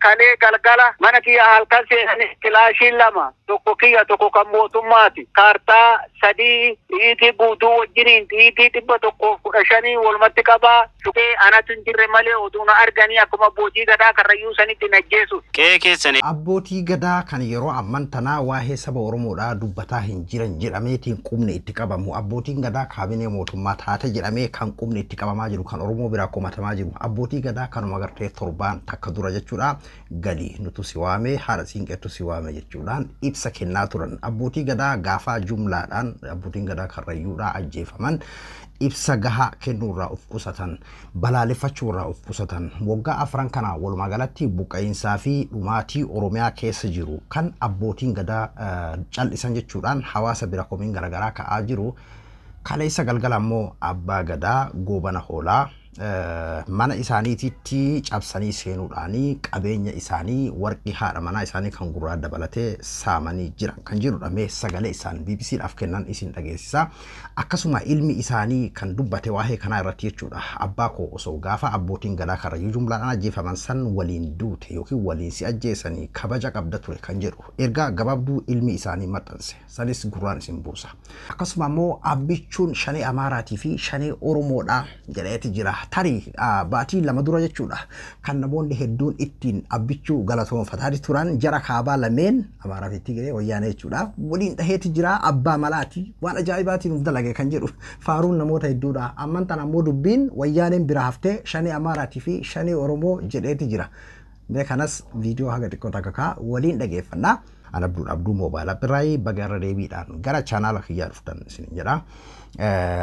Kalee galgala mana kiyya halkan seenanii kilaashiin 2 tokko kiyya tokko kan mootummaati. Kaartaa 3 dhiitii guutuu wajjiniin dhiitii 115 walumatti qabaa. Shuqee anatu hin jirre malee oduu na arganii akkuma abbootii gadaa karrayyuu sanitti na ajjeesu. Qe'ee keessan Abbootii gadaa kan yeroo amman tanaa waa'ee saba Oromoodhaa dubbataa hin jiran jedhameetiin qubni itti qabamu. Abbootiin gadaa kaabinee mootummaa taate jedhamee kan qubni itti qabamaa jiru kan Oromoo biraa komatamaa jiru. Abbootii gadaa kanuma gartee torbaan takka dura jechuudha. Gali nutu si waame haadha siinqeetu si waame jechuudhaan ibsa kennaa turan. Abbootii gadaa gaafaa jumlaadhaan abbootiin gadaa karrayyuudhaa ajjeefaman ibsa gahaa kennuurraa of qusatan balaaleffachuurraa of qusatan waggaa 4 kana walumaa galatti buqqa'iinsaa fi dhumaatii Oromiyaa keessa jiru kan abbootiin gadaa cal'isan jechuudhaan hawaasa bira komiin garaagaraa ka'aa jiru. Kaleessa galgala immoo abbaa gadaa Goobana Hoolaa mana isaaniititti cabsanii seenuudhaanii qabeenya isaanii warqii haadha manaa isaanii kan gurraa dabalatee saamanii jiran kan jirudha. Mee sagalee isaan BBCdhaaf kennan isin dhageessisa. Akkasuma ilmi isaanii kan dubbate waa'ee kanaa irratti jechuudha. Abbaa koo osoo gaafa abbootiin gadaa karrayyuu jumlaadhaan ajjeefaman san waliin duute yookiin waliin si ajjeesanii kabaja qabda ture kan jedhu ergaa gabaabduu ilmi isaanii maxxanse sanis gurraan isin buusa. Akkasuma immoo abbichuun shanee Amaaraatii fi shanee Oromoodha jedheeti jira. Tarii baatii 2 dura jechuudha kan namoonni hedduun ittiin abbichuu galatoonfataa turan jara kaabaa lameen Amaaraa fi Tigree wayyaanee jechuudha waliin dhaheeti jira abbaa malaati waan ajaa'ibaatiin nuuf dalage kan jedhu faaruun namoota hedduudha. Amman tan ammoo dubbiin wayyaaneen bira haftee shanee Amaaraatii fi shanee Oromoo jedheeti jira. Mee kanas viidiyoo haga xiqqoo takka kaa waliin dhageeffannaa. An Abduu Moobaayilaa Birraayii baga irra deebiidhaan gara chaanaala kiyyaa dhuftan isin jedha.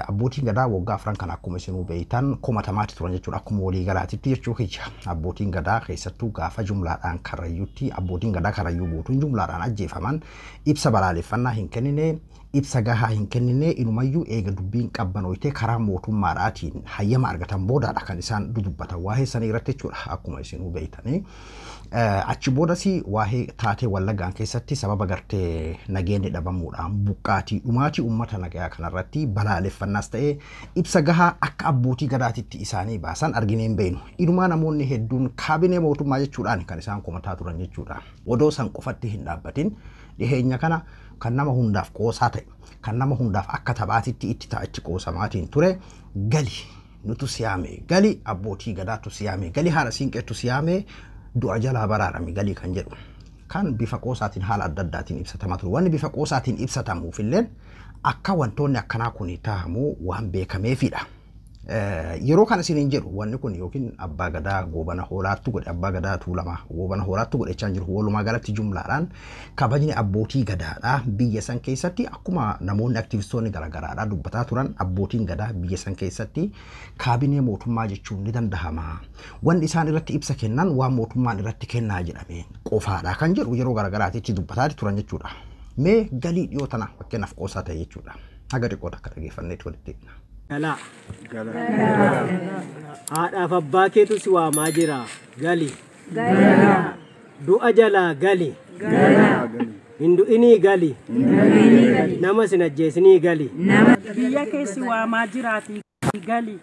Abbootiin gadaa waggaa 4 kana akkuma isinuu beektan komatamaatti turan jechuudha. Akkuma walii galaatitti jechuu kiyya. Abbootiin gadaa keessattuu gaafa jumlaadhaan karrayyuutti abbootiin gadaa karrayyuu guutuun jumlaadhaan ajjeefaman ibsa balaaleffannaa hin kennine ibsa gahaa hin kennine inumayyuu eega dubbiin qabbanooytee karaa mootummaadhaatiin hayyama argatan boodaadha kan isaan dudubbatan waa'ee sanii irratti jechuudha akkuma isinuu beektanii. Achi boodas waa'ee taatee Wallaggaan keessatti sababa gartee nageenyi dhabamuudhaan buqqaatii dhumaatii uummata nagayaa kanarratti balaaleffannaas ta'ee ibsa gahaa akka abbootii gadaatitti isaanii baasan arginee hin beeknu. Inumaa namoonni hedduun kaabinee mootummaa jechuudhaan kan isaan komataa turan jechuudha. Odoo san qofatti hin dhaabbatin dhiheenya kana kan nama hundaaf qoosaa ta'e kan nama hundaaf akka taphaatitti itti ta'ichi qoosamaatiin ture gali nutu siyaame gali abbootii gadaatu siyaame gali haadha siinqeetu siyaame du'a jalaa baraarame galii kan jedhu kan bifa qoosaatiin haala adda addaatiin ibsatamaa ture. Wanni bifa qoosaatiin ibsatamuuf illee akka wantoonni akkanaa kun taa'amu waan beekameefidha. Yeroo kana isiniin jedhu wanni kun yookiin abbaa gadaa Goobana Hoolaattu godhe abbaa gadaa Tuulamaa Goobana Hoolaattu godhechaa jiru walumaa galatti jumlaadhaan kabajni abbootii gadaadha biyya san keessatti akkuma namoonni aktivistoonni garaagaraadha dubbataa turan abbootiin gadaa biyya san keessatti kaabinee mootummaa jechuun ni dandahama. Wanni isaan irratti ibsa kennan waan mootummaan irratti kennaa jedhame qofaadha kan jedhu yeroo garaagaraatitti dubbataa turan jechuudha. Mee galii dhiyoo tana fakkeenyaaf qoosaa ta'e jechuudha. Haga xiqqoo takka dhageeffanneetti walitti deebina. Galaa. Haadhaaf abbaa keetu si waamaa jira. Gali. Du'a jalaa gali. Hin du'inii gali. Nama sin ajjeesinii gali. Biyya keessi waamaa jiraatii gali.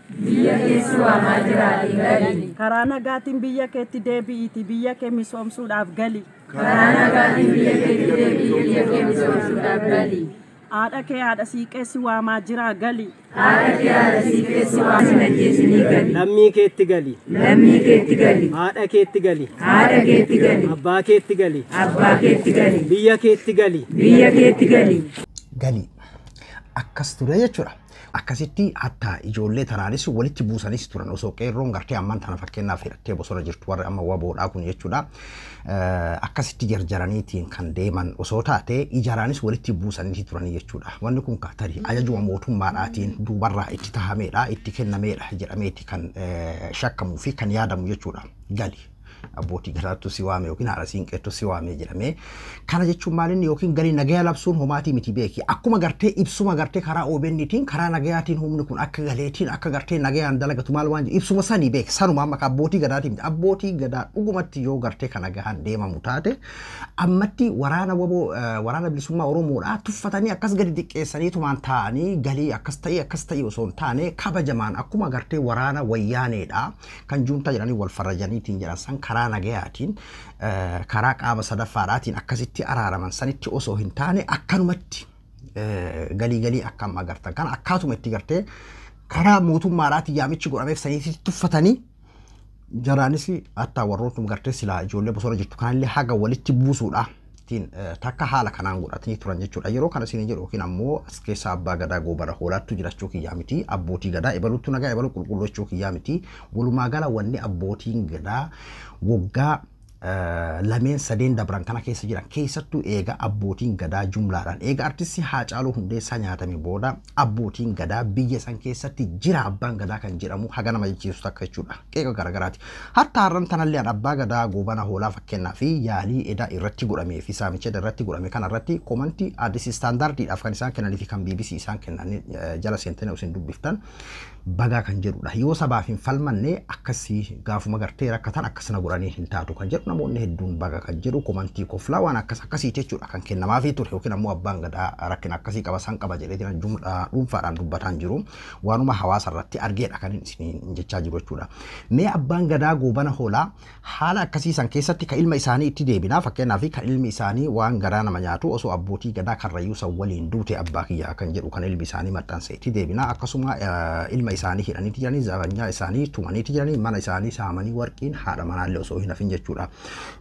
Karaa nagaatiin biyya keetti deebi'iiti biyya kee misoomsuudhaaf gali. Haadha kee haadha siiqeessi waamaa jiraa gali. Lammii keetti gali. Haadha keetti gali. Abbaa keetti gali. Biyya keetti gali. Gali. Akkas ture jechuudha. Akkasitti hatta ijoollee tanaanis walitti buusanis turan osoo qeerroon gartee ammaan tana fakkeenyaaf hidhattee bosona jirtu warri amma waboodhaa kun jechuudha. Akkasitti jarjaraniitiin kan deeman osoo taate ijaaraanis walitti buusaniiti turanii jechuudha. Wanni kun tarii ajajuma mootummaadhaatiin duubarraa itti tahameedha itti kennameedha jedhameeti kan shakkamuu fi kan yaadamu jechuudha. Gali. Abbootii gadaattu si waame yookiin haadha siinqeettu si waame jedhamee kana jechuun maalinni yookiin galii nagaya labsuun homaatii miti beeki akkuma gartee ibsuma gartee karaa OBN'tiin karaa nagayaatiin humni kun akka galeetiin akka gartee nagayaan dalagatu maal waan ibsuma sanii beeki sanuma amma abbootii gadaatiin miti abbootii gadaa dhugumatti yoo gartee kana gahaan deemamu taate ammatti waraana waboo waraana bilisummaa Oromoodhaa tuffatanii akkas gadi xiqqeessaniitumaan taa'anii galii akkas ta'e osoo hin taane kabajamaan akkuma gartee waraana wayyaaneedha kan juuntaa jedhanii wal farrajaniitiin jedhan san karaa nagayaatiin karaa qaama sadaffaadhaatiin akkasitti araaraman sanitti osoo hin taane akkanumatti galii galii akkam agartan kana akkaatuma itti gartee karaa mootummaadhaatiin yaamichi godhameef saniitti tuffatanii jaraanis hatta warrootuma gartee silaa ijoollee bosona jirtu kanallee haga walitti buusuudha. Ittiin takka haala kanaan godhatanii turan jechuudha. Yeroo kana isin jedhu yookiin ammoo as keessa abbaa gadaa Goobana Hoolaattu jiraachuu kiyyaa miti. Abbootii gadaa ebaluutu nagaa ebaluu qulqullachuu kiyyaa miti. Walumaa gala wanni abbootiin gadaa waggaa lameen sadeen dabran kana keessa jiran keessattuu eega abbootiin gadaa jumlaadhaan eega artisti Haacaaluu Hundeessaa nyaatame booda abbootiin gadaa biyya san keessatti jira abbaan gadaa kan jedhamu haga nama jechisiisu takka jechuudha. Qeeqa garagaraati. Hatta har'an tanallee abbaa gadaa Goobana Hoolaa fakkeenyaa fi yaalii edaa irratti godhamee fi saamicha irratti godhame kanarratti komantii Addis Standardiidhaaf kan isaan kennanii fi kan BBC isaan kennan jala seentanii isin dubbiftan bagaa kan jedhudha. Yoo sabaaf hin falmanne akkasii gaafuma gartee rakkatan akkasina godhanii hin taatu kan jedhu namoonni hedduun baga kan jedhu komantii koflaa waan akkas akkasii jechuudha kan kennamaafii ture yookiin ammoo abbaan gadaa rakkina akkasii qaba san qaba jedheetiin dhuunfaadhaan dubbataan jiru waanuma hawaasa irratti argeedha kan isin jechaa jiru jechuudha. Mee abbaan gadaa Goobana Hoolaa haala akkasii san keessatti kan ilma isaanii itti deebinaa fakkeenyaaf kan ilmi isaanii waan garaa nama nyaatu osoo abbootii gadaa karrayyuu san waliin duute abbaa kiyyaa kan jedhu kan ilmi isaanii maxxanse itti deebinaa akkasuma ilma isaanii hidhaniiti jiranii zabanyaa isaanii tumaniiti jiranii mana isaanii saamanii warqiin haadha manaallee osoo hin hafin jechuudha.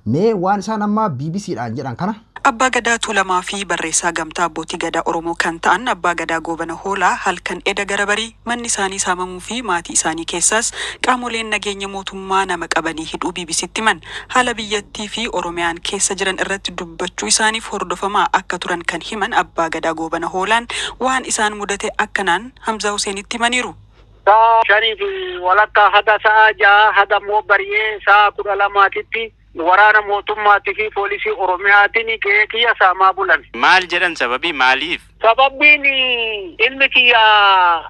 Mee waan isaan amma BBCdhaan jedhan kana. Abbaa Gadaa Tuulamaa fi barreessaa gamtaa abbootii gadaa Oromoo kan ta'an Abbaa Gadaa Goobana Hoolaa halkan eda gara barii manni isaanii saamamuu fi maatii isaanii keessaas qaamoleen nageenya mootummaa nama qabanii hidhuu BBCtti himan. Haala biyyattii fi Oromiyaan keessa jiran irratti dubbachuu isaaniif hordofamaa akka turan kan himan Abbaa Gadaa Goobana Hoolaan waan isaan mudate akkanaan Hamzaa Huseenitti himaniiru. Sa'a 5:15 haga sa'a 6 haga immoo bari'ee sa'a 12tti waraana mootummaatii fi poolisii Oromiyaatiin qe'ee kiyya saamaa bulan. Maal jedhan sababii maaliif? Sababbiin ilmi kiyya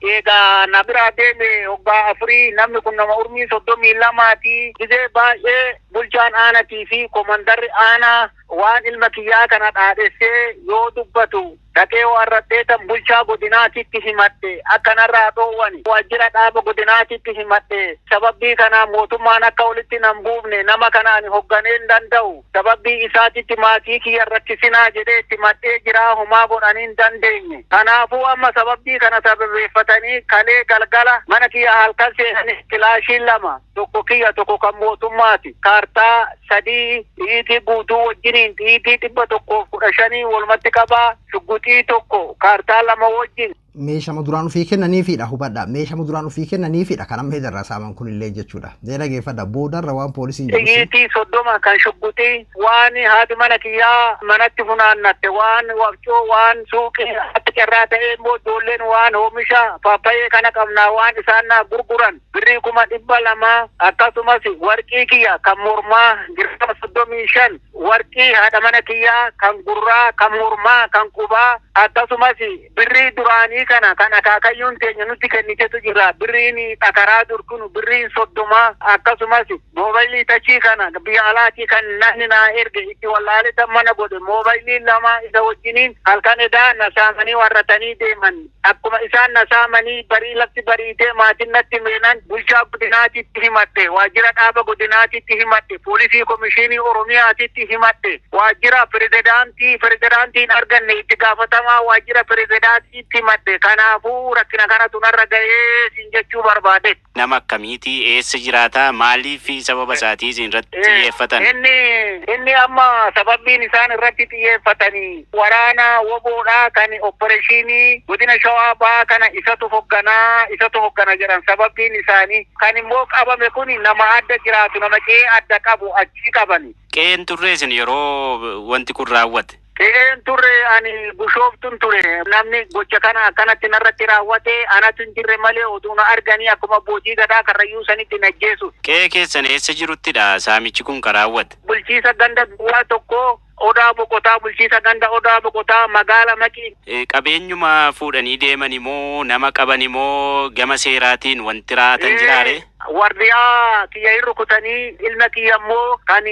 eegaa na biraa deeme waggaa 4 namni kun nama urmii 32ti. Gizee baay'ee bulchaan aanatii fi komandarri aanaa waan ilma kiyyaa kana dhaadhessee yoo dubbatu dhaqee warrattee tan bulchaa godinaatitti himadhe akkanarraa dhoowwan waajjira dhaaba godinaatitti himadhe sababbii kana mootummaan akka walitti nan buufne nama kana ani hogganee hin danda'u sababbii isaatitti maatii kiyya rakkisinaa jedhee itti madhee jiraa homaa godhanii hin dandeenye. Kanaafuu amma sababbii kana sababeeffatanii kalee galgala mana kiyya halkan seenanii kilaashiin 2 tokko kiyya tokko kan mootummaati kaartaa 3 dhiitii guutuu wajjiniin dhiitii 115 walumatti qabaa shugguxii 1 kaartaa 2 wajjin. Meeshaa duraan ofii kennaniifidha hubadha. Meeshaa duraan ofii kennaniifidha kan amma irraa saaman kun illee jechuudha. Mee dhageeffadha boodarra waan poolisiin jedhu. Dhiitii 30 kan shugguxii waan haati mana kiyyaa manatti funaannatte waan wafcoo waan suuqii akka carraa ta'ee immoo ijoolleen waan oomisha paappayyee kana qabnaa waan isaan naa gurguran birrii 200,000 akkasumas warqii kiyya kan mormaa giraama 35 warqii haadha mana kiyyaa kan gurraa kan mormaa kan qubaa akkasumas birrii duraanii kana kan akaakayyuun teenya nutti kennitetu jira birriin dhakaraa dur kun birriin 30 akkasumas moobaayilii tachii kana biyya alaatii kan namni naa erge itti wallaaletan mana godhe moobaayilii 2 isa wajjiniin halkan edaa na saamanii warratanii deeman akkuma isaan na saamanii barii lafti bariitee maatiin natti meenan bulchaa godinaatitti himadhe waajjira dhaaba godinaatitti himadhe poolisii komishinii Oromiyaatitti himadhe waajjira pirezidaantiin arganne itti gaafatamaa waajjira pirezidaantiitti himadhe. Kanaafuu rakkina kanatu narra ga'ee siin jechuu barbaade. Nama akkamiiti? Eessa jiraata? Maaliif sababa isaatii isin irratti xiyyeeffatan? Inni amma sababbiin isaan irratti xiyyeeffatanii waraana woboodhaa kan opereeshinii godina Shawaa Bahaa kana isatu hoggana jedhan sababbiin isaanii. Kan immoo qabame kun nama adda jiraatu nama qe'ee adda qabu achii qabani. Qe'een turre isin yeroo wanti kun raawwate? Qe'een turre ani bushooftuun ture namni gocha kana akkanatti narratti raawwate anatu hin jirre malee oduu na arganii akkuma abbootii gadaa karrayyuu sanitti na ajjeesu. Qe'ee keessan eessa jiruttidha saamichi kun kan raawwate? Bulchiisa ganda duwwaa tokko Odaa Boqotaa bulchiisa ganda Odaa Boqotaa magaala Maqii. Qabeenyuma fuudhanii deeman immoo nama qaban immoo gama seeraatiin wanti raatan jiraare? Wardiyaa kiyya hin rukutanii ilma kiyya immoo kan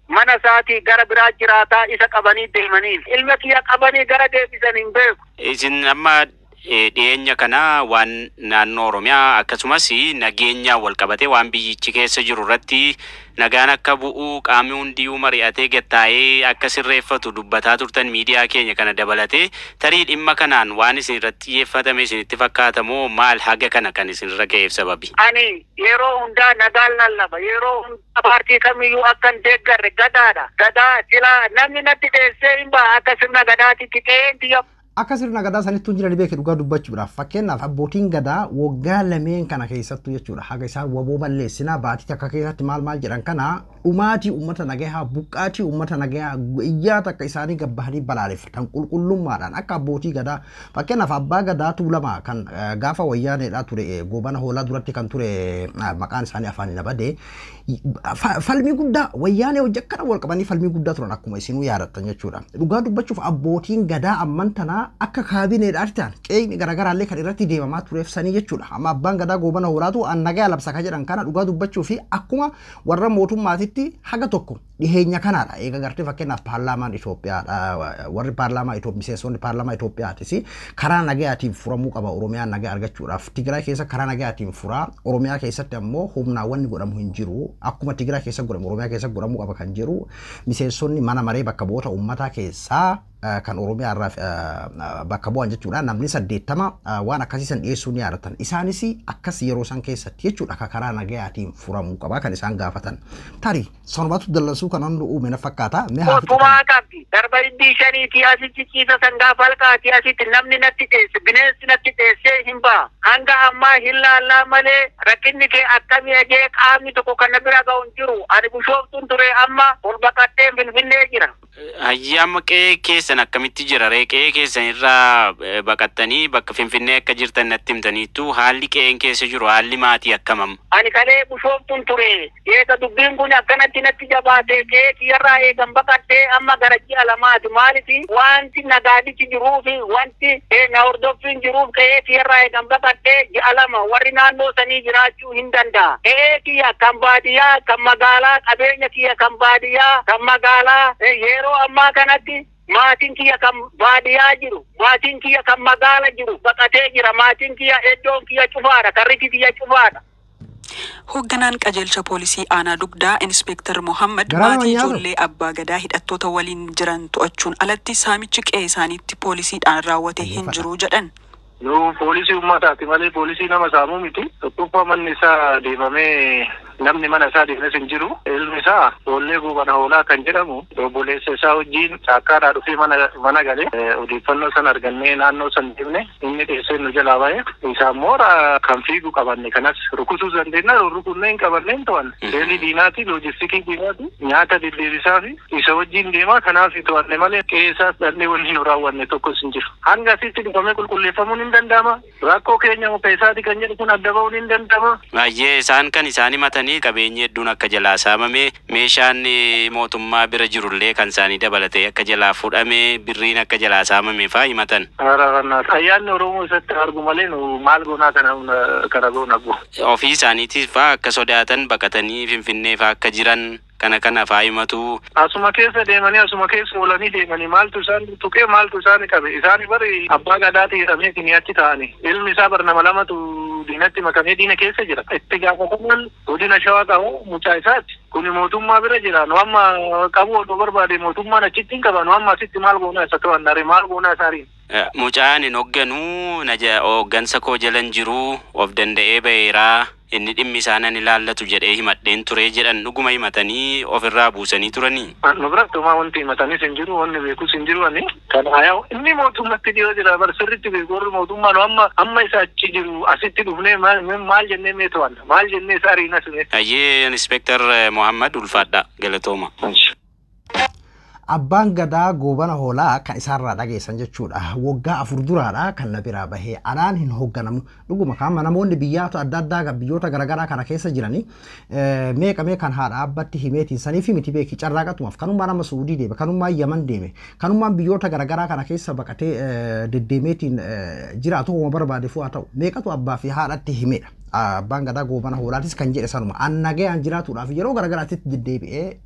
mana isaatii gara biraa jiraataa isa qabanii deemanii. Ilma kiyya qabanii gara deebisan hin beeku. Isin amma Dhiyeenya kana waan naannoo Oromiyaa akkasumas nageenya wal qabatee waan biyyichi keessa jiru irratti nagaan akka bu'u qaamni hundiyyuu mari'atee gattaa'ee akka sirreeffatu dubbataa turtan miidiyaa keenya kana dabalatee tarii dhimma kanaan waan isin irratti xiyyeeffatame isinitti fakkaata moo maal haga kana kan isinirra ga'eef sababi? Ani yeroo hundaa nagaan lallaba. Yeroo hundaa paartii kamiyyuu akka hin deeggarre gadaadha. Gadaa silaa namni natti dheessee hin ba'a akka sirna gadaatitti qe'een biyya Akka sirna gadaa sanittuu hin jirani beeke dhugaa dubbachuudhaaf. Fakkeenyaaf abbootiin gadaa waggaa lameen kana keessattuu jechuudha. Haga isaan waboo balleessinaa baatii takka keessatti maal maal jedhan kana dhumaatii uummata nagayaa buqqaatii uummata nagayaa guyyaa takka isaanii gabbahanii balaaleffatan qulqullummaadhaan akka abbootii gadaa fakkeenyaaf abbaa gadaa Tuulamaa kan gaafa wayyaaneedhaa ture Goobana Hoolaa duratti kan ture maqaan isaanii afaan hin abade falmii guddaa wayyaanee hojii akkana wal qabanii falmii guddaa turan akkuma isinuu yaadattan jechuudha. Dhugaa dubbachuuf abbootiin gadaa amman tanaa akka kaabineedhaatti ta'an qeeqni garaagaraallee kan irratti deemamaa tureef sanii jechuudha. Amma abbaan gadaa Goobana Hoolaatu an nagaa labsa ka jedhan kana dhugaa dubbachuu fi akkuma warra mootummaatitti haga tokko dhiheenya kanaadha. Eega gartee fakkeenyaaf paarlaamaan Itoophiyaadha. Warri paarlaamaa Itoophiyaa miseensonni paarlaamaa Itoophiyaatis karaa nagayaatiin furamuu qaba Oromiyaan nagaa argachuudhaaf. Tigraay keessa karaa nagayaatiin furaa Oromiyaa keessatti ammoo humnaan wanni godhamu hin jiru. Akkuma Tigraay keessa godhamu Oromiyaa keessa godhamuu qaba kan jiru. Miseensonni mana maree bakka bu'oota uummataa keessaa kan Oromiyaa irraa bakka bu'an jechuudha. Namni 80 waan akkasii san dhiyeessuu ni yaadatan. Isaanis akkas yeroo san keessatti jechuudha akka karaa nagayaatiin furamuu qaba kan isaan gaafatan. Tarii sanumatu dallansuu kan hundi uume na fakkaata. Mee haa fixatan. Mootummaa qabdi. Darba hindii shaniitii asitti ciisa sangaa falqaatii asitti namni natti dheesse bineensi natti dheessee hin ba'a. Hanga ammaa hin laallaa malee rakkinni kee akkamii ajee qaamni tokko kan na bira ga'u hin jiru. Ani Bishooftuun ture amma ol baqadhee Finfinnee jira. Hayyaama qe'ee keessan akkamitti jira ree? Qe'ee keessan irraa baqattanii bakka Finfinnee akka jirtan natti himtaniittu haalli qe'een keessa jiru haalli maatii akkam amma? Ani kalee Bishooftuun ture. Eega dubbiin kun akkanatti natti jabaate qe'ee kiyyarraa eegan baqadhee amma gara ji'a lamaati. Maaliif wanti nagaadichi jiruu fi wanti na hordoffiin jiruuf qe'ee kiyyarraa eegan baqadhee ji'a lama warri naannoo sanii jiraachuu hin danda'a. Qe'ee kiyya kan baadiyyaa kan magaalaa qabeenya kiyya kan baadiyyaa kan magaalaa yeroo ammaa kanatti maatiin kiyya kan baadiyyaa jiru maatiin kiyya kan magaala jiru baqatee jira maatiin kiyya iddoon kiyya cufaadha karriti kiyya cufaadha. Hoogganaan qajeelcha poolisii aanaa dugdaa Inspektar Mohammad Garaa nama maatii nyaatu. ijoollee abbaa gadaa hidhattoota waliin jiran to'achuun alatti saamichi qe'ee isaaniitti poolisiidhaan raawwate hin Dhaggeeffadha. jiru jedhan. Nu poolisii uummataati malee poolisii nama saamuu miti. Tokkoffaa manni isaa deemamee namni mana isaa deemes hin jiru. Ilmi isaa Oollee Goobana Hoolaa kan jedhamu obboleessa isaa wajjin caakkaadhaa dhufee mana galee odeeffannoo sana argannee naannoo san deemne inni dheessee nu jalaa ba'e. Isaa immoo kan fiigu qabanne kanas rukutuu dandeenya rukunnee hin qabanne hin to'anne. Seelii diinaati loojistikii diinaati nyaata deddeebisaa fi isa wajjin deemaa kanaaf to'anne malee qe'ee isaas dhalli wanni nu raawwanne tokkos hin jiru. Hanga asitti dhufamee qulqulleeffamuun hin danda'ama. Rakkoo keenya muka isaati kan jedhu kun adda ba'uun hin danda'ama. Baay'ee isaan kan isaan himatanii qabeenyi hedduun akka jalaa saamame meeshaan mootummaa bira jirullee kan isaanii dabalatee akka jalaa fuudhame birriin akka jalaa saamame faa himatan. Araarannaa. Ayyaanni Oromoo isatti argu malee nu maal goonaa kana kana goona gu. Ofii isaaniitiif faa akka sodaatan baqatanii Finfinnee faa akka jiran kana kana faa himatu. Asuma keessa deemanii asuma keessa oolanii deemanii maaltu isaan tuqee maaltu isaan qabe isaan bari abbaa gadaati jedhamee achi ta'ani ilmi isaa bar nama lamatu diinatti makamee diina keessa jira itti gaafatamaan godina Shawaa qabu mucaa isaati kuni mootummaa bira jira nu amma qabu odoo barbaade mootummaan achitti hin qaba nu amma asitti maal goonaa isa to'annare maal goonaa isaariin. Mucaan hin hoogganuu hooggansa koo jalan jiruu of danda'ee ba'eeraa inni dhimmi isaa nan ilaallatu jedhee himadheen ture jedhan dhuguma himatanii ofirraa buusanii turanii. Nu biratti homaa wanti himatanis hin jiru wanni beekus hin jiru ani kan hayaa inni mootummatti dhiyoo jira bar sirriitti beeku warri mootummaa nu amma isa achi jiru asitti dhufnee maal jennee mee to'anna maal jennee isa ariinas mee. Hayyee Inspektar Mohammad ulfaadha galatooma. Abbaan gadaa Goobana Hoolaa kan isaarraa dhageessan jechuudha. Waggaa 4 duraadha kan na biraa bahee anaan hin hoogganamu. Dhuguma kaama namoonni biyyaata adda addaa biyyoota garaagaraa kana keessa jiranii meeqa mee kan haadha abbatti himeetiin sanii fi miti beeki carraaqatumaaf kanummaa nama Suudii deeme kanummaa Yaman deeme kanummaan biyyoota garaagaraa kana keessa baqatee deddeemeetiin jiraatu homa barbaade fu'aa ta'u meeqatu abbaa fi haadhatti himedha. Abbaan Gadaa Goobana Hoolaatis kan jedhe sanuma. An nagayaan jiraatuudhaaf yeroo garaagaraatti deddeebi'ee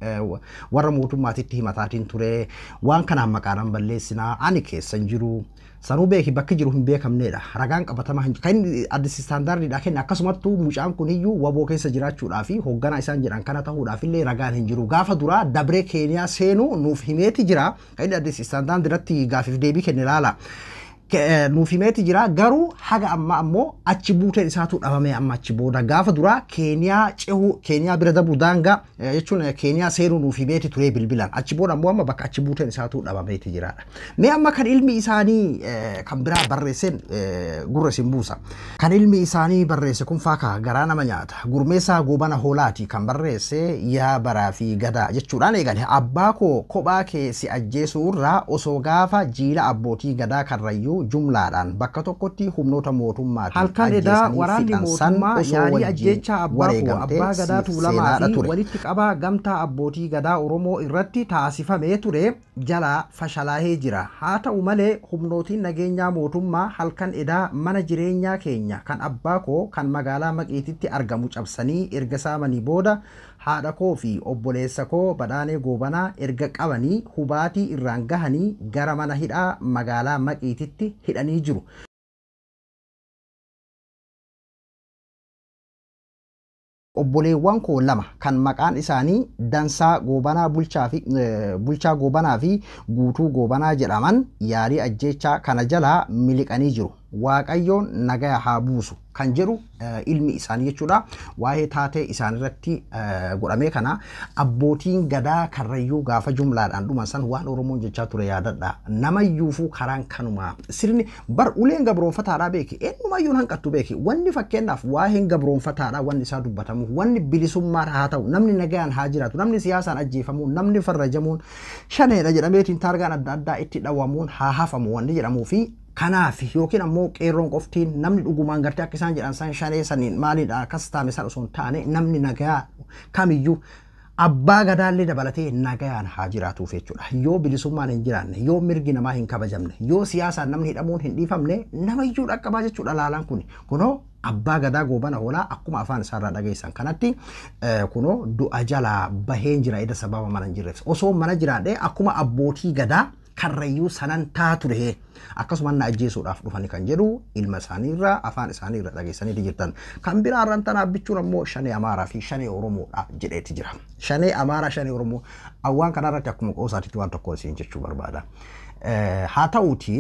warra mootummaatitti himataatiin ture. Waan kanaan maqaadhaan balleessinaa ani keessa hin jiru. Sanuu beeki bakki jiru hin beekamnedha. Ragaan qabatamaa hin jiru. Kan inni Addis Istaandaardiidha kenne akkasumattuu mucaan kun iyyuu waboo keessa jiraachuudhaa fi hoogganaa isaan jedhan kana ta'uudhaaf illee ragaan hin jiru. Gaafa duraa dabree Keeniyaa seenuu nuuf himeeti jira. Kan inni Addis Istaandaardiirratti gaafiif deebii kenne ilaala. Nuuf himeeti jira garuu haga amma ammoo achi buuteen isaatu dhabame amma achi booda gaafa duraa Keeniyaa cehuu Keeniyaa bira dabuu daangaa jechuun Keeniyaa seenuu nuuf himeeti ture bilbilaan achi booda ammoo amma bakka achi buuteen isaatu dhabameeti jiraadha. Mee amma kan ilmi isaanii kan biraa barreesseen gurra isin buusa. Kan ilmi isaanii barreesse kun faaka garaa nama nyaata. Gurmeessaa Goobana Hoolaati kan barreesse yaa baraa fi gadaa jechuudhaan eegale. Abbaa koo kophaa kee si ajjeesuu irraa osoo gaafa jiila abbootii gadaa karrayyuu jumlaadhaan bakka tokkotti humnoota mootummaatiin Halkan edaa ajjeesanii waraanni fixan san mootummaa osoo yaalii wajjin ajjeechaa abbaa koo wareegamtee abbaa gadaa siif Tuulamaa seenaadha fi ture. walitti qabaa gamtaa abbootii gadaa Oromoo irratti taasifamee ture jalaa fashalaahee jira. Haa ta'u malee humnootiin nageenyaa mootummaa halkan edaa mana jireenyaa keenya kan abbaa koo kan magaalaa Maqiititti argamu cabsanii erga saamanii booda haadha koo fi obboleessa koo Badhaanee Goobanaa erga qabanii hubaatii irraan gahanii gara mana hidhaa magaalaa Maqiititti hidhanii jiru. Obboleewwan koo lama kan maqaan isaanii Dansaa Goobanaa Bulchaa fi Bulchaa Goobanaa fi Guutuu Goobanaa jedhaman yaalii ajjeechaa kana jalaa miliqanii jiru. Waaqayyoon nagaya haa buusu kan jedhu ilmi isaanii jechuudha. Waa'ee taatee isaanirratti godhamee kana abbootiin gadaa karrayyuu gaafa jumlaadhaan dhuman san waan Oromoon jechaa ture yaadadha. Namayyuufuu karaan kanuma sirni bar uleen gabroonfataadhaa beeki eenyumayyuun hanqattu beeki wanni fakkeenyaaf waa'een gabroonfataadhaa wanni isaa dubbatamu wanni bilisummaa haa ta'u namni nagayaan haa jiraatu namni siyaasaan ajjeefamu namni farrajamuun shaneedha jedhameetiin taargaan adda addaa itti dhawamuun haa hafamu wanni jedhamuu fi kanaaf yookiin ammoo qeerroon qoftiin namni dhugumaan gartee akka isaan jedhan san shanee saniin maaliidha akkas taame san osoo hin taane namni nagaa kamiyyuu abbaa gadaallee dabalatee nagayaan haa jiraatuuf jechuudha. Yoo bilisummaan hin jiraanne, yoo mirgi namaa hin kabajamne, yoo siyaasaan namni hidhamuun hin dhiifamne namayyuu dhaqqabaa jechuudha laalaan kun. Kunoo abbaa gadaa Goobana Hoolaa akkuma afaan isaarraa dhageessan kanatti kunoo du'a jalaa baheen jira eda sababa mana hin jirreef. Osoo mana jiraadhee akkuma abbootii gadaa karrayyuu sanan taa ture akkasuma na ajjeesuudhaaf dhufani kan jedhu ilma isaaniirraa afaan isaaniirra dhageessaniiti jirtan. Kan biraa irraan tana abbichuun ammoo shanee Amaaraa fi shanee Oromoodha jedheeti jira. Shanee Amaaraa shanee Oromoo awwaan kanarratti akkuma qoosaatitti waan tokko isin jechuu barbaada. Haa ta'uuti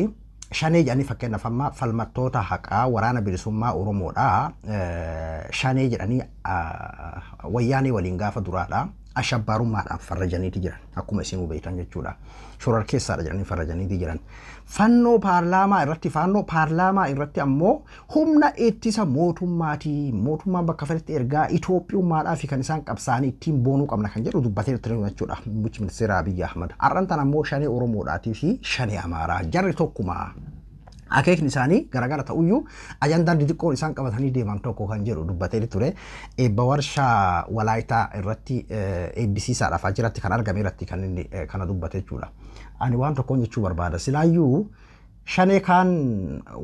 shanee jedhanii fakkeenyaaf amma falmattoota haqaa waraana bilisummaa Oromoodha. Shanee jedhanii wayyaanee waliin gaafa duraadha. Ashabbaarummaadhaan farrajaniiti jiran akkuma isin hubeetan jechuudha. Shororkeessaadha jedhanii farrajaniiti jiran. Fannoo paarlaamaa irratti fannoo paarlaamaa irratti ammoo humna ittisa mootummaati. Mootummaan bakka fedhetti ergaa Itoophiyummaadhaa fi kan isaan qabsaanii ittiin boonuu qabna kan jedhu dubbatee ture jechuudha. Muummichi ministeera Abiyyi Ahmad. Har'an tan ammoo shanee Oromoodhaatii fi shanee Amaaraa jarri tokkuma. Akeekni isaanii garagara ta'uyyuu ajandaan xixiqqoon isaan qabatanii deeman tokko kan jedhu dubbatee ture. Eebba warshaa Walaayitaa irratti eebbisiisaadhaaf achirratti kan argame irratti kan inni kana dubbate jechuudha. Ani waan tokkoon jechuu barbaada. Silaayyuu shanee kaan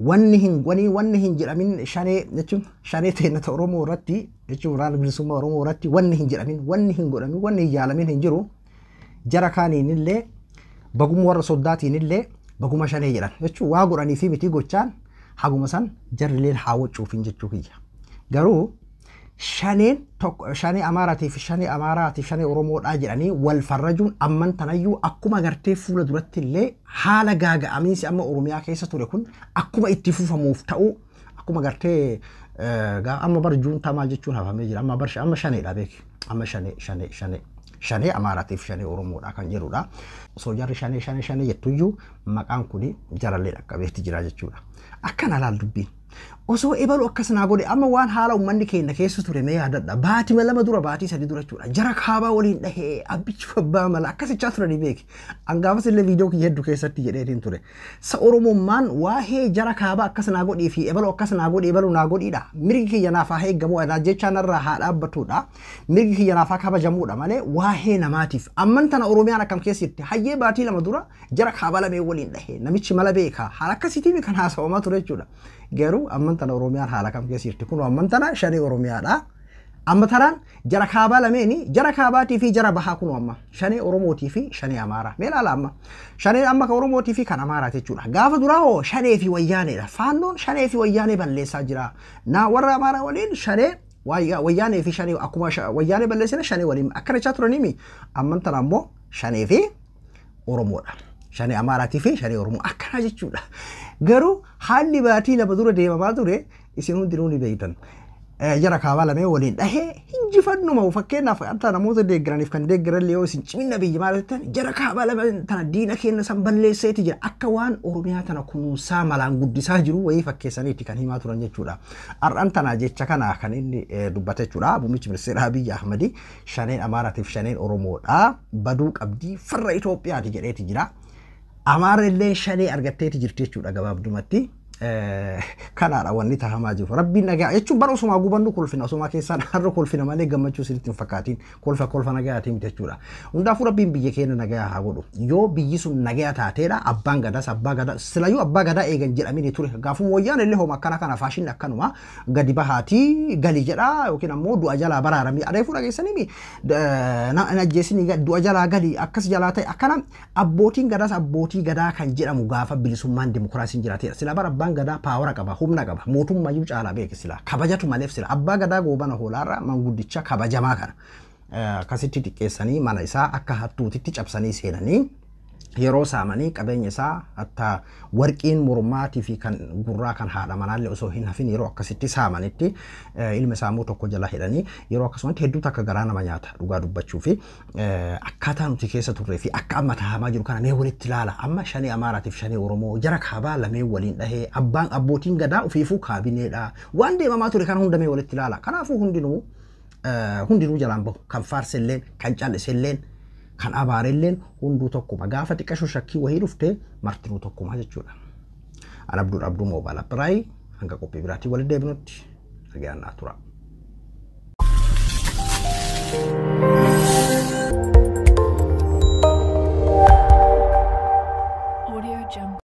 wanni hin wanni hin jedhamin shanee jechuun shanee teennata Oromoo irratti jechuun waraana bilisummaa Oromoo irratti wanni hin jedhamin wanni hin godhamin wanni hin yaalamin hin jiru. Jara kaaniin illee baguma warra soddaatiin illee baguma shanee jedhan jechuun waa godhanii fi miti gochaan haguma san jarrileen haa waccuufin jechuu kiyya. Garuu shaneen tokko shanee Amaaraatii fi shanee Amaaraatii fi shanee Oromoodhaa jedhanii wal farrajuun amman tanayyuu akkuma gartee fuula duratti illee haala gaaga'amiinsi amma Oromiyaa keessa ture kun akkuma itti fufamuuf ta'u akkuma gartee amma bar juuntaa maal jechuun hafamee jira amma bar amma shaneedha beeki amma shanee shanee shanee shanee Amaaraatiif shanee Oromoodha kan jedhudha. Osoo jarri shanee shanee shanee jettuyyuu maqaan kuni jarallee dhaqqabeetti jira jechuudha. Akkana laal dubbiin. Osoo ebalu akkas naa godhe amma waan haala uummanni keenya keessa ture mee yaadadha. Baatii lama dura baatii sadi dura jechuudha. Jara kaabaa waliin dhahee abbichi abbaa mala akkasichaa turanii beeki. Angaafas illee viidiyoo kiyya hedduu keessatti jedheetiin ture. Sa Oromummaan waa'ee jara kaabaa akkas naa godhii fi ebalu akkas naa godhi ebalu naa godhiidha. Mirgi kiyya naaf haa eeggamu jechaa narraa haa dhaabbatudha. Mirgi kiyya naaf haa kabajamuudha malee waa'ee namaatiif. Amman tana Oromiyaan akkam keessatti hayyee baatii lama dura jara kaabaa lameen waliin dhahee namichi mala beeka. Haala akkasiitiin kan haasawamaa ture jechuudha. Garuu amman tana Oromiyaan haala kam keessa jirti? Kun amman tana shanee Oromiyaadha. Amma tanaan jara kaabaa lameeni, jara kaabaatii fi jara bahaa, kun amma shanee Oromootii fi shanee Amaaraa. Mee ilaala, amma shaneen amma kan Oromootii fi kan Amaaraati jechuudha. Gaafa duraa hoo shanee fi wayyaaneedha. Faannoon shanee fi wayyaanee balleessaa jira. Naa warra Amaaraa waliin shanee wayyaanee fi shanee akkuma wayyaanee balleessine shanee waliin akkana jechaa turaniimi. Amman tana ammoo shanee fi Oromoodha. Shanee Amaaraatii fi shanee Oromoo akkana jechuudha. Garuu haalli baatii 2 dura deemamaa ture isin hundinuu ni beektan. Jara kaabaa lamee waliin dhahee injifannuma, fakkeenyaaf akka namoota deeggaraniif kan deeggaran yoo isin cimina biyya maal jettan, jara kaabaa lameen tana diina keenya san balleesseeti jira, akka waan Oromiyaa tana kunuunsaa malaan guddisaa jiru wayii fakkeessaniitti kan himaa turan jechuudha. Har'an tana jecha kana kan inni dubbate jechuudha. Muummichi ministeera Abiyyi Ahmadi shaneen Amaaraatiif shaneen Oromoodha. Baduu qabdii, farra Itoophiyaati jedheeti jira. Amaara illee shanee argatteeti jirti jechuudha gabaabdumatti. Kanaadha wanni tahamaa jiru. Rabbiin nagaa jechuun bara osumaa gubannu kolfina, osumaa keessaan har'a kolfina malee gammachuu isinitti hin fakkaatiin, kolfa kolfa nagayaatii miti jechuudha. Hundaafuu Rabbiin biyya keenya nagayaa haa godhu. Yoo biyyi sun nagaya taateedha, abbaan gadaas abbaa gadaa silayyuu abbaa gadaa eegan jedhamini ture. Gaafuma wayyaan illee hooma akkana kana faashinni akkanuma gadi bahaatii gali jedha yookiin ammoo du'a jalaa baraaramii adeefuu dhageessanii na ajjeesini, du'a jalaa gali, akkas jalaa ta'e, akkana abbootiin gadaas abbootii gadaa kan jedhamu gaafa bilisummaan dimokiraasiin jiraateedha. Sila bara abbaan gadaa power qaba, humna qaba, mootummayyuu caalaa beeke, sila kabajatu maleef, sila abbaa gadaa Goobana Hoolaarraa manguddicha kabajamaa kana akkasitti xiqqeessanii mana isaa akka hattuutitti cabsanii seenanii yeroo saamanii qabeenya isaa, hatta warqiin mormaatii fi kan gurraa kan haadha manaallee osoo hin hafin yeroo akkasitti saamanitti, ilma isaa immoo tokko jala hidhanii yeroo akkasumatti hedduu takka garaa nama nyaata dhugaa dubbachuu fi akkaataa nuti keessa turree fi akka amma taa'amaa jiru kana mee walitti ilaala. Amma shanee Amaaraatiif shanee Oromoo jara kaabaa lameen waliin dhahee, abbaan abbootiin gadaa ofiifuu kaabineedha. Waan deemamaa ture kana hunda mee walitti ilaala. Kanaafuu hundinuu jalaan bahu, kan faarselleen, kan calliselleen, kan abaarelleen hunduu tokkuma. Gaafa xiqqasho shakkii wayii dhufte martinuu tokkuma jechuudha. An Abduun Abduu Moobaala Biraayi, hanga qophii biraatii walitti deebinutti nagaan naa tura.